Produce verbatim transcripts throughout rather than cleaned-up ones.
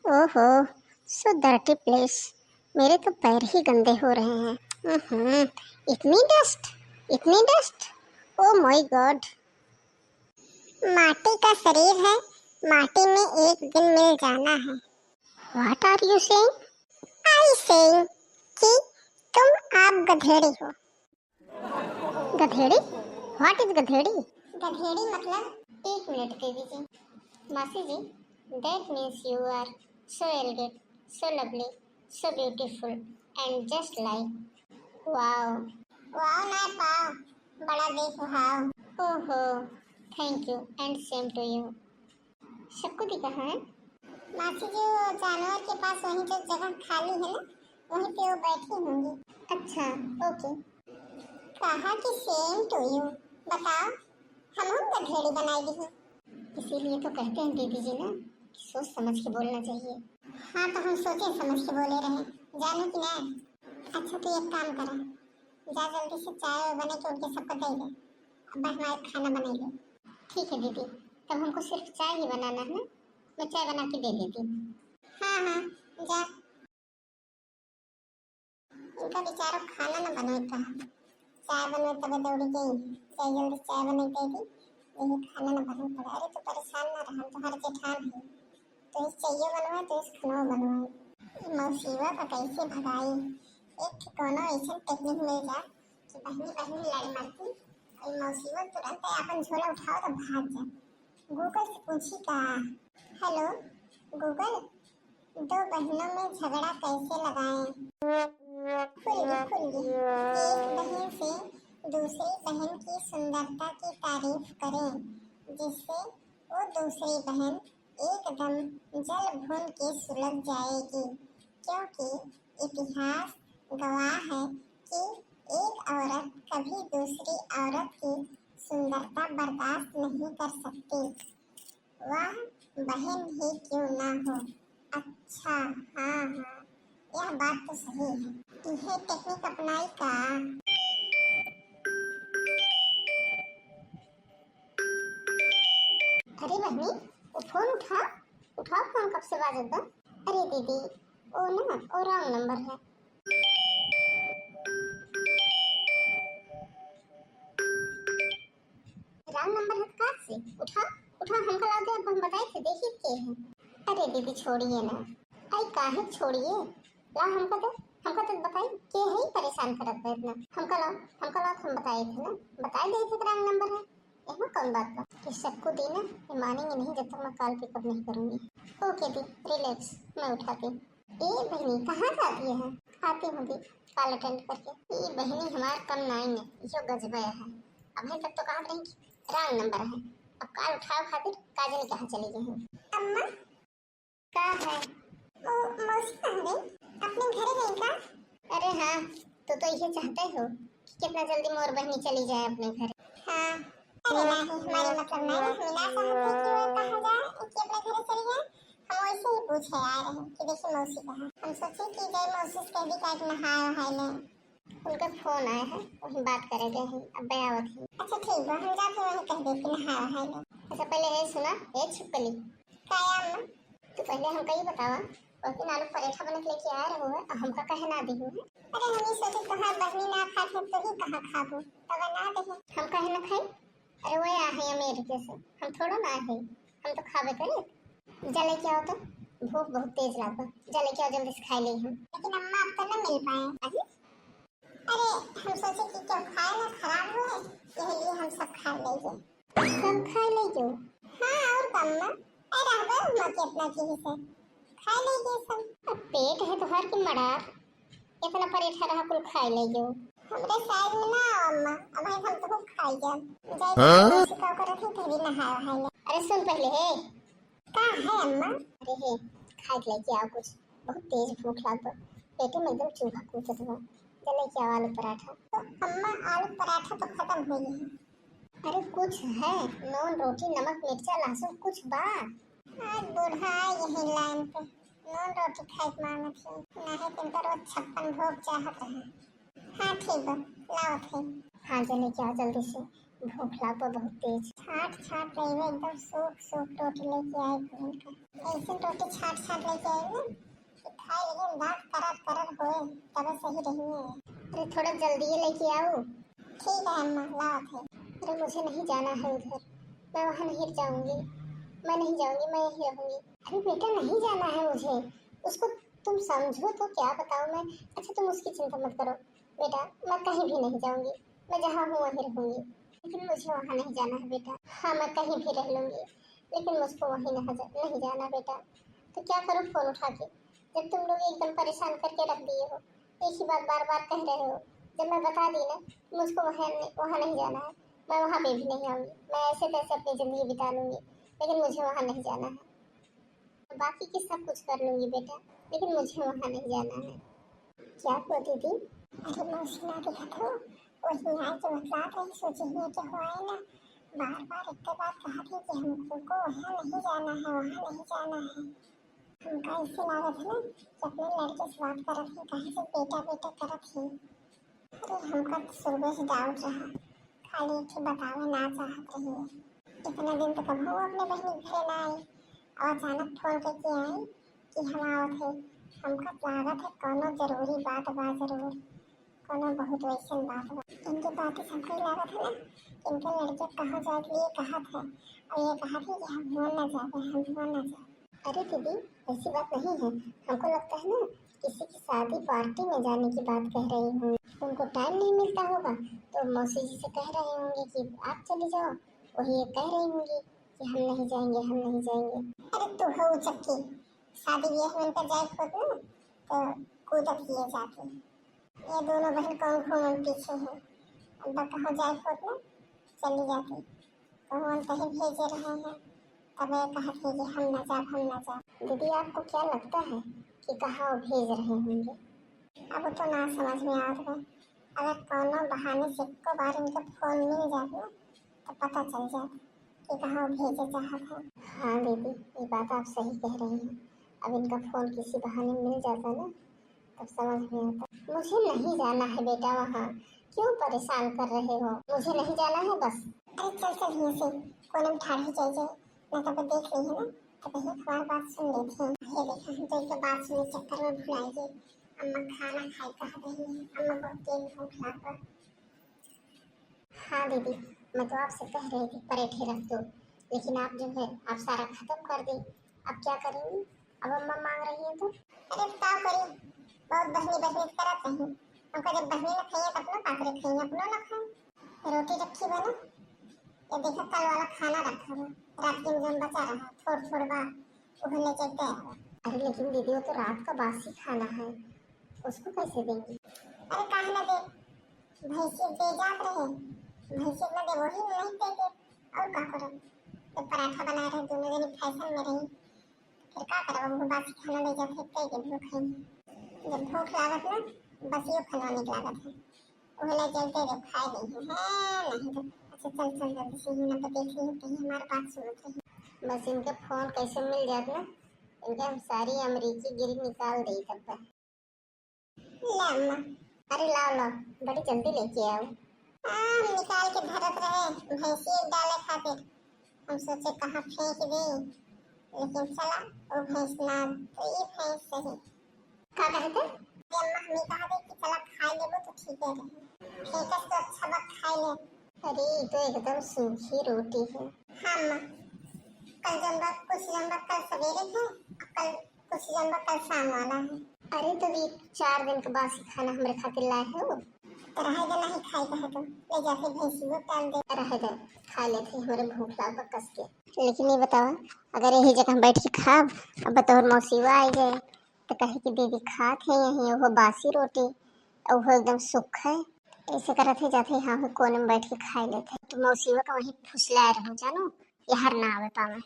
ओहो, so dirty place। मेरे तो पैर ही गंदे हो रहे हैं। हम्म, इतनी डस्ट, इतनी डस्ट। Oh my God। माटी का शरीर है, माटी में एक दिन मिल जाना है। What are you saying? I saying कि तुम आप गधेड़ी हो। गधेड़ी? What is गधेड़ी? गधेड़ी मतलब, एक मिनट देवी जी। मासी जी, that means you are so elegant, so lovely, so beautiful and just like wow। Wow ना पाओ, बड़ा देख भाव। ओहो, thank you and same to you। शक्कू दी कहाँ है? मासी जी, वो जानवर के पास वहीं जो जगह खाली है ना, वहीं पे वो बैठी होंगी। अच्छा, ओके। कहा कि same to you। बताओ, हम हम गधेड़ी बनाई दी। इसीलिए तो कहते हैं दीदी जी ना कि सोच समझ के बोलना चाहिए। हाँ, तो हम सोचे समझ के बोले रहे, जानो कि ना। अच्छा, तू एक काम करा, जा जल्दी से चाय वाय बना के उनके सबको दे दे। अब हमारे खाना बनाइए। ठीक है दीदी, तब हमको सिर्फ चाय ही बनाना है ना, मैं चाय बना के दे देती हूँ। हाँ हाँ, जा। इनका बेचारों खाना न बनोई कहा, चाय बनोई तबे दौड़ी गई। जा जल्दी चाय बनाई दे दी, यही खाना न बनोई पड़ा। अरे तू परेशान ना रह, हम तोहार जेठान है, तो इस चाहिए बनवाए, तो इस खाना बनवाए। ई मौसीवा का कैसे भगाई? एक ठे कोनो ऐसन टेक्निक मिल जा कि बहनी बहनी लड़ मरती, और ई मौसीवा तुरंत अपन झोला उठाओ तो भाग जा। गूगल से पूछी का? हेलो गूगल, दो बहनों में झगड़ा कैसे लगाएं? खुल गई, खुल गई। एक बहन से दूसरी बहन की सुंदरता की तारीफ करें, जिससे वो दूसरी बहन एकदम जल भून के सुलग जाएगी, क्योंकि इतिहास गवाह है कि एक औरत कभी दूसरी औरत की सुंदरता बर्दाश्त नहीं कर सकती, वह बहन ही क्यों ना हो। अच्छा, हाँ हाँ, यह बात तो सही है। यह टेक्निक अपनाई का? अरे बहनी, वो फोन उठा, उठाओ फोन, कब से बाजत बा। अरे दीदी, ओ ना, ओ रॉन्ग नंबर है। रॉन्ग नंबर है तो का से? उठा, उठा, हमका लाओ दे, अब हम बताई थे, देखी के है। अरे दीदी, छोड़िए ना। आई काहे छोड़िए? ला हमका दे, हमका तो बताई, के है ही परेशान करत बा इतना? हमका लाओ, हमका लाओ, हम बताई थे ना, बताई दे थे रॉन्ग नंबर है। एहमा कौन बात बा? ये सबको दी ना, ये मानेंगे नहीं जब तक मैं कॉल पिकअप नहीं करूँगी। ओके दी, रिलैक्स, मैं उठाती हूँ। ए बहनी, कहाँ जाती है? आती हूँ दी, कॉल अटेंड करके। ए बहनी, हमार कम नाई है, यो गजबा है। अभी तक तो कहत रही कि रॉन्ग नंबर है, अब कॉल उठावे खातिर का जाने कहाँ चली गई हैं। अम्मा, का है? ओ, मौसी कहाँ गई? अपने घरे गई का? अरे हाँ, तू तो इहे चाहते हो कि कितना जल्दी मोर बहनी चली जाए अपने घर। हाँ, अरे नहीं, हमारे मतलब नहीं, हम ना चाहते कि वो कहाँ जाए, कि अपने घरे चली जाए। हम वैसे ही पूछे आए रहे कि देखिए मौसी कहाँ। हम सोचे कि जाए मौसी से कह दी का कि नहाए वहाए ले। उनका फोन आया है, वही बात करे गए हैं, अब आवत हैं। अच्छा ठीक बा, हम जाके वहीं कह दे कि नहाए वहाए ले। अच्छा पहले ये सुना, ए छिपकली। का अम्मा? तू पहले हमका ये बतावा, उस दिन आलू पराठा बना के लेके आए रहो है, अब हमका कहे ना दिहू है? अरे हम ये सोचे तोहार बहनी ना खात है, तो ही कहाँ खाबू, तब ना दे। हम काहे ना खाई? अरे वो आ है अमेरिका से, हम थोड़ा ना है, हम तो खाबे करे। जा लेके आओ तो, भूख बहुत तेज लागल, जा लेके आओ जल्दी से खाए ले हम। लेकिन अम्मा अब तो ना मिल पाए। अरे, अरे हम सोचे कि क्यों खाए ना खराब हुए, यही लिए हम सब खा लेंगे। सब खाए ले जो। हाँ और का अम्मा, ए रहबे अम्मा के अपना चीज से खाए ले ये सब। अब पेट है तोहार की मड़ार, इतना परेठा रहा कुल खाए ले जो। हमरे साइज में ना आओ अम्मा, अब हम तो खाई जाब। जाए हाँ? तो शिकाव करत ही तभी नहाए वहाए ले। अरे सुन पहले हे। का है अम्मा? अरे हे, खाए के लेके आओ कुछ, बहुत तेज भूख लाग बा, पेटे में एकदम चूहा कूदत बा। जा लेके आओ आलू पराठा। तो अम्मा आलू पराठा तो खत्म हो गई है। अरे कुछ है, नून रोटी नमक मिर्चा लहसुन कुछ बा? आज बूढ़ा आए यही लाइन पे, नून रोटी खाए के मांगत है, नहीं तो इनका रोज छप्पन भोग चाहत रहे। हाँ ठीक बा, लावत है। हाँ जा लेके आओ जल्दी से, भूख लाग बा बहुत तेज। छाट छाट लेबे, एकदम सूख सूख रोटी लेके आए बहन का। ऐसे रोटी छाट छाट लेके आए ना कि खाए लेकिन दांत करर करर होए, तब सही रही है। अरे थोड़ा जल्दी लेके आओ। ठीक है अम्मा, लावत है। अरे मुझे नहीं जाना है उधर, मैं वहाँ नहीं जाऊंगी, मैं नहीं जाऊंगी, मैं यहीं रहूंगी। अरे बेटा नहीं जाना है मुझे, उसको तुम समझो तो क्या बताऊँ मैं। अच्छा तुम उसकी चिंता मत करो बेटा, मैं कहीं भी नहीं जाऊंगी, मैं जहाँ हूँ वहीं रहूंगी। लेकिन मुझे वहाँ नहीं जाना है बेटा। हाँ मैं कहीं भी रह लूंगी, लेकिन मुझको वहीं नहीं जा, नहीं जाना बेटा। तो क्या करूँ फोन उठा के, जब तुम लोग एकदम परेशान करके रख दिए हो, एक ही बात बार बार कह रहे हो। जब मैं बता दी ना, मुझको वहाँ नहीं, वहाँ नहीं जाना है, मैं वहाँ पे भी नहीं आऊँगी, मैं ऐसे तैसे अपनी ज़िंदगी बिता लूँगी, लेकिन मुझे वहाँ नहीं जाना है। बाकी किस्सा कुछ कर लूँगी बेटा, लेकिन मुझे वहाँ नहीं जाना है। क्या को दीदी? अरे मौसी ना देखत हो, वही आए के बतलात रही, सोचे ही कि हो आए ना, बार बार इतने बार कहा थी कि हमको वहाँ नहीं जाना है, वहाँ नहीं जाना है। हमका ऐसे लागत है ना कि अपने लड़के से बात करत है, काहे से बेटा बेटा करत है। अरे हमका तो शुरू से डाउट रहा, खाली एक ठे बतावे ना चाहत रही। इतना दिन तो कबहू अपने बहनी के घरे ना आई, और अचानक फोन करके आई कि हम आवत है। हमका लागत है कोनो जरूरी बात बा जरूर, कोनो बहुत वैसन बात बा। इनके बातें से हमका लागत है ना कि इनके लड़के कहाँ जाए के लिए कहत है, और ये कहत है कि हम हुआ ना जावे, हम हुआ ना जावे। अरे दीदी, ऐसी बात नहीं है, हमको लगता है ना किसी की शादी पार्टी में जाने की बात कह रही हूँ। उनको टाइम नहीं मिलता होगा तो मौसी जी से कह रहे होंगे कि आप चली जाओ, वही ये कह रही होंगी कि हम नहीं जाएंगे, हम नहीं जाएंगे। अरे तू हो चक्की, शादी ब्याह में उनका जाए होत ना तो कूदत लिए जाती। ये दोनों बहन कौन घूमन पीछे हैं, अब कहाँ जाए होत ना चली जाती। कौन कहीं भेजे रहे हैं, तब ये कहत है कि हम ना जाब, हम ना जाब। दीदी आपको क्या लगता है कि कहाँ वो भेज रहे होंगे? अब तो ना समझ में आवत बा। अगर कौनो बहाने से एको बार इनके फोन मिल जात ना तो पता चल जात कि कहाँ वो भेजे चाहत है। हाँ दीदी, ये बात आप सही कह रही हैं। अब इनका फोन किसी बहाने मिल जाता ना तब समझ में आता। मुझे नहीं जाना है बेटा वहाँ, क्यों परेशान कर रहे हो? मुझे नहीं जाना है बस। अरे चल चल यहाँ से, कोने में ठाढ़ ही चल जाए, ना तब देख रही है ना तो कहीं हमारी बात सुन लेते हैं। ये देखा हम तो इनके बात सुनने चक्कर में भुलाई गए। अम्मा खाना खाए कह रही है, अम्मा बहुत तेज भूख लाग बा। हाँ दीदी, मैं तो आपसे कह रही थी पराठे रख दो, लेकिन आप जो है आप सारा खत्म कर दी। अब क्या करेंगी? अब अम्मा मांग रही है तो? अरे का करी, बहुत बहनी बहनी करत रही। हमका जब बहनी न खाइए तो अपनो पात्र खाइए, अपनो न खाए। रोटी रखी बा ना, ये देखा कल वाला खाना रखा बा, रात के में जौन बचा रहा थोड़ थोड़ बा, उहे ले चलते आवा। अरे लेकिन दीदी वो तो रात का बासी खाना है, उसको कैसे देंगी? अरे काहे ना दे, भैंसी दे जात रहे, भैंसी ना दे वही नहीं दे दे, और का करब? जब पराठा बनाए रहे दोनों जनी फैशन में रही, फिर का करब? अब बासी खाना ले जाते कई के भूख है, जब भूख लागत ना बसियो खाना निक लागत है। ओहला जल्दी जब खाए नहीं है, हैं, नहीं तो अच्छा चल चल जल्दी से ही ना तो देख ली कहीं हमार बात सुनत रही। बस इनके फोन कैसे मिल जात ना, इनके हम सारी अमरीकी गिरी निकाल दे तब। ले अम्मा। अरे लाओ लाओ, बड़ी जल्दी लेके आओ। हाँ, हम निकाल के धरत रहे भैंसी एक डाले खातिर, हम सोचे कहाँ फेंक दे, लेकिन चला वो भैंस ना तो ये भैंस सही। का कहते? अरे अम्मा, हम ही कहा दे कि चला खाए लेबो तो ठीक है रही। फेंकस तो अच्छा बा खाए ले। अरे, ये तो एकदम सूखी रोटी है। हाँ अम्मा, कल जौन बा, कुछ जौन बा कल सवेरे है, और कल कुछ जौन बा कल शाम वाला है। अरे, तो ये चार दिन के बासी खाना हमरे खातिर लाए हो? तो रहे दे, नहीं खाए कहे तो ले जाके भैंसी को डाल दे। रहे दे, खा लेते, हमरे भूख लाग बा कस के। लेकिन ये बताओ, अगर यही जगह हम बैठ के खाब, अब तोहर मौसिवा आई जाए, तो कहे कि दीदी खात है यहीं, वो बासी रोटी, और वो एकदम सूखा है। ऐसे करत है जाते, हाँ, वो कोने में बैठ के खाए लेते हैं। तो मौसिवा का वहीं फुसलाए रहो, जानो, ये हर ना आवे पावे।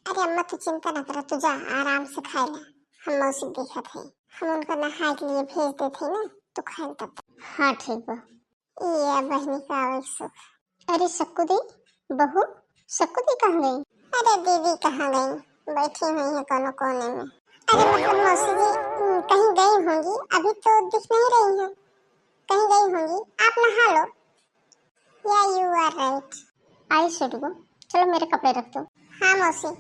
अरे अम्मा, तू चिंता ना करो, तू जा, आराम से खाए ला, हम मौसी देखत है, हम उनका नहाए के लिए भेज देते हैं ना, तू खाए तब। हाँ, ठीक बा। ये बहनी का आवे सुख। अरे सक्कू दी, बहू, सक्कू दी कहाँ गई? अरे दीदी कहाँ गई? बैठी हुई है कोनो कोने में। अरे मतलब मौसी जी, हम्म, कहीं गई होंगी, अभी तो दिख नहीं रही है। कहीं गई होंगी, आप नहा लो। Yeah, you are right. आई सुडगो, चलो मेरे कपड़े रख दो। हाँ मौसी,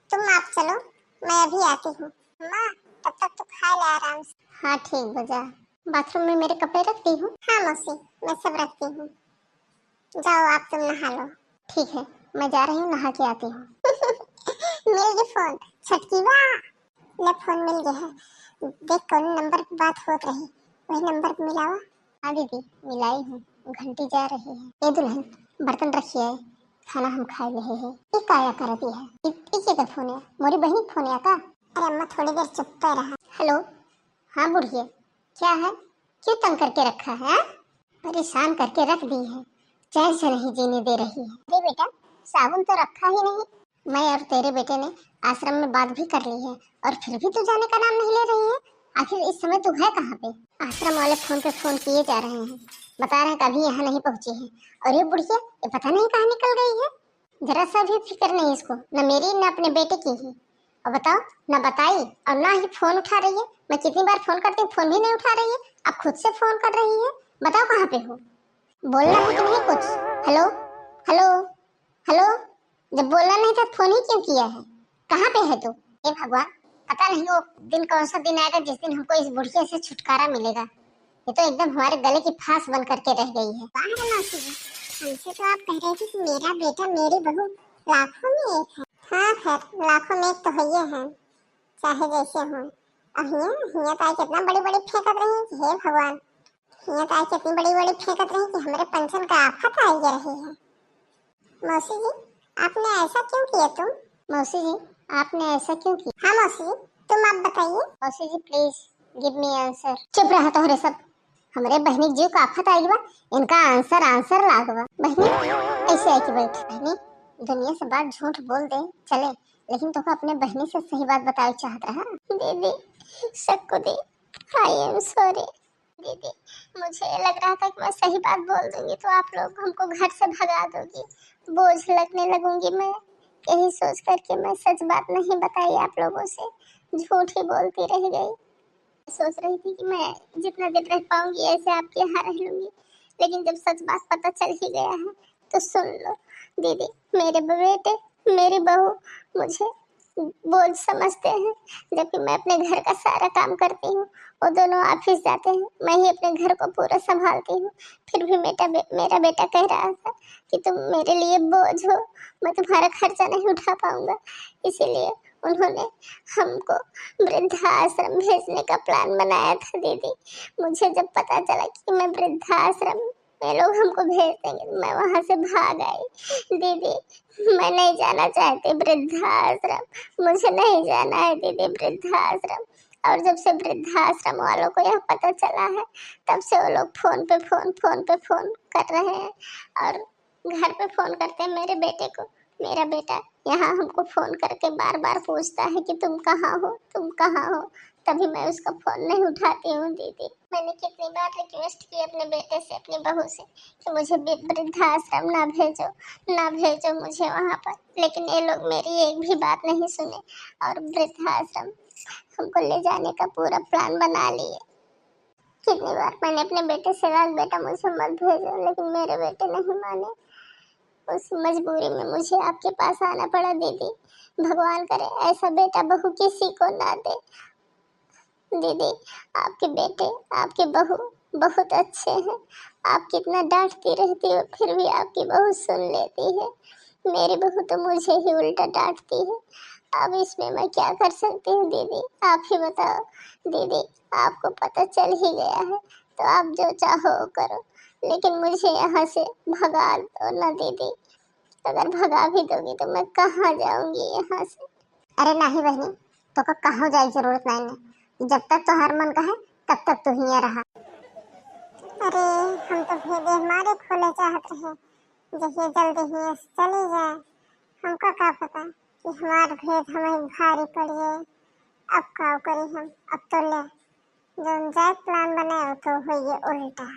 तुम आप चलो, मैं अभी आती हूँ। अम्मा, तब तक तू खा ले आराम से। हाँ ठीक बा, जा। बाथरूम में मेरे कपड़े रख दी हूँ। हाँ मौसी, मैं सब रखती हूँ, जाओ आप तुम नहा लो। ठीक है, मैं जा रही हूँ, नहा के आती हूँ। मिल गई फोन, छटकी बा। ले फोन मिल गया है, देख कौन नंबर पे बात होत रही, वही नंबर पे मिलावा। हाँ दीदी, मिलाई हूँ, घंटी जा रही है। ए दुल्हन, बर्तन रखी है, खाना हम खाए रहे हैं। ये काया करती है? इ, इके का फोन है? मोरी बहनी के फोन है का? अरे अम्मा, थोड़ी देर चुप पे रहा। हेलो, हाँ बुढ़िया, क्या है? क्यों तंग करके रखा है, हाँ? परेशान करके रख दी है, चैन से नहीं जीने दे रही है। अरे बेटा, साबुन तो रखा ही नहीं। मैं और तेरे बेटे ने आश्रम में बात भी कर ली है और फिर भी तू जाने का नाम नहीं ले रही है। आखिर इस समय तू है कहाँ पे? आश्रम वाले फोन पे फोन किए जा रहे हैं, बता रहे हैं कि अभी यहाँ नहीं पहुँची है। और ये बुढ़िया, ये पता नहीं कहाँ निकल गई है। जरा सा भी फिक्र नहीं इसको, न मेरी न अपने बेटे की ही। और बताओ, न बताई और ना ही फोन उठा रही है। मैं कितनी बार फोन करती हूँ, फोन भी नहीं उठा रही है, अब खुद से फोन कर रही है। बताओ कहाँ पे हो, बोलना है कि नहीं कुछ? हेलो, हेलो, हेलो। जब बोलना नहीं था, फोन ही क्यों किया है? कहाँ पे है तू? हे भगवान, पता नहीं वो दिन कौन सा दिन आएगा जिस दिन हमको इस बुढ़िया से छुटकारा मिलेगा। ये तो एकदम हमारे गले की फांस बन करके रह गई है। वाह रे मौसी जी, हमसे तो आप कह रहे थे कि मेरा बेटा मेरी बहू लाखों में एक है। हाँ खैर, लाखों में एक तो है ही है, चाहे जैसे हो। अब हियाँ, हियाँ तो आज कितना बड़ी बड़ी फेंकत रही कि हे भगवान, हियाँ तो आज कितनी बड़ी बड़ी फेंकत रही कि हमरे पंचन का आफत आ गया रही है। मौसी जी, आपने ऐसा क्यों किया तुम? मौसी जी, आपने ऐसा क्यों किया? हाँ मौसी जी, तुम आप बताइए। मौसी जी, please give me answer। चुप रहा तोहरे सब। हमरे बहनी के जीव का आफत आइल बा, इनका आंसर, आंसर लाग बा। बहनी, ऐसे आके बैठ। बहनी, दुनिया से बात झूठ बोल दे, चले, लेकिन तोहका अपने बहनी से सही बात बतावे चाहत रहा। दीदी, सक्कू दी, I am sorry। दीदी, मुझे लग रहा था कि मैं सही बात बोल दूंगी तो आप लोग हमको घर से भगा दोगी, बोझ लगने लगूंगी मैं। यही सोच करके मैं सच बात नहीं बताई आप लोगों से, झूठ ही बोलती रह गई। सोच रही थी कि मैं जितना दिन रह पाऊंगी ऐसे आपके यहाँ रह लूंगी, लेकिन जब सच बात पता चल ही गया है तो सुन लो दीदी, मेरे बेटे, मेरी बहू मुझे बोझ समझते हैं, जबकि मैं अपने घर का सारा काम करती हूँ, वो दोनों ऑफिस जाते हैं, मैं ही अपने घर को पूरा संभालती हूँ। फिर भी बेटा बे, मेरा बेटा कह रहा था कि तुम मेरे लिए बोझ हो, मैं तुम्हारा खर्चा नहीं उठा पाऊंगा, इसीलिए उन्होंने हमको वृद्धाश्रम भेजने का प्लान बनाया था दीदी। मुझे जब पता चला कि मैं वृद्धाश्रम में लोग हमको भेज देंगे, मैं वहाँ से भाग आई। दीदी, मैं नहीं जाना चाहती वृद्धाश्रम, मुझे नहीं जाना है दीदी वृद्धाश्रम। और जब से वृद्धाश्रम वालों को यह पता चला है, तब से वो लोग फोन पे फोन, फोन पे फोन कर रहे हैं और घर पे फोन करते हैं मेरे बेटे को। मेरा बेटा यहाँ हमको फोन करके बार बार पूछता है कि तुम कहाँ हो, तुम कहाँ हो, तभी मैं उसका फोन नहीं उठाती हूँ दीदी। मैंने कितनी बार रिक्वेस्ट की अपने बेटे से, अपनी बहू से कि मुझे वि-, वृद्धाश्रम ना भेजो, ना भेजो मुझे वहाँ पर, लेकिन ये लोग मेरी एक भी बात नहीं सुने और वृद्धाश्रम हमको ले जाने का पूरा प्लान बना लिए। कितनी बार मैंने अपने बेटे से कहा, "बेटा, मुझे मत भेजो," लेकिन मेरे बेटे नहीं माने। उस मजबूरी में मुझे आपके पास आना पड़ा दीदी। भगवान करे ऐसा बेटा बहू किसी को ना दे। दीदी, आपके बेटे, आपके बहू बहुत अच्छे हैं। आप कितना डांटती रहती हो, फिर भी आपकी बहू सुन लेती है। मेरी बहू तो मुझे ही उल्टा डांटती है। अब इसमें मैं क्या कर सकती हूँ दीदी, आप ही बताओ। दीदी, आपको पता चल ही गया है, तो आप जो चाहो वो करो, लेकिन मुझे यहाँ से भगा दो ना दीदी। अगर भगा भी दोगी तो मैं कहाँ जाऊँगी यहाँ से? अरे नहीं बहनी, तोका कहाँ जाए जरूरत नहीं है। जब तक तोहार मन कहे, तब तक तू हियाँ रहा। अरे, हम तो भेदे हमारे खोले चाहत रहे, जहिए जल्दी हियाँ से चली जाए। हमका का पता कि हमार भेद हमें भारी पड़िए। अब का करी हम, अब तो ले, जौन जाए प्लान बनाए, वो तो होइए उल्टा।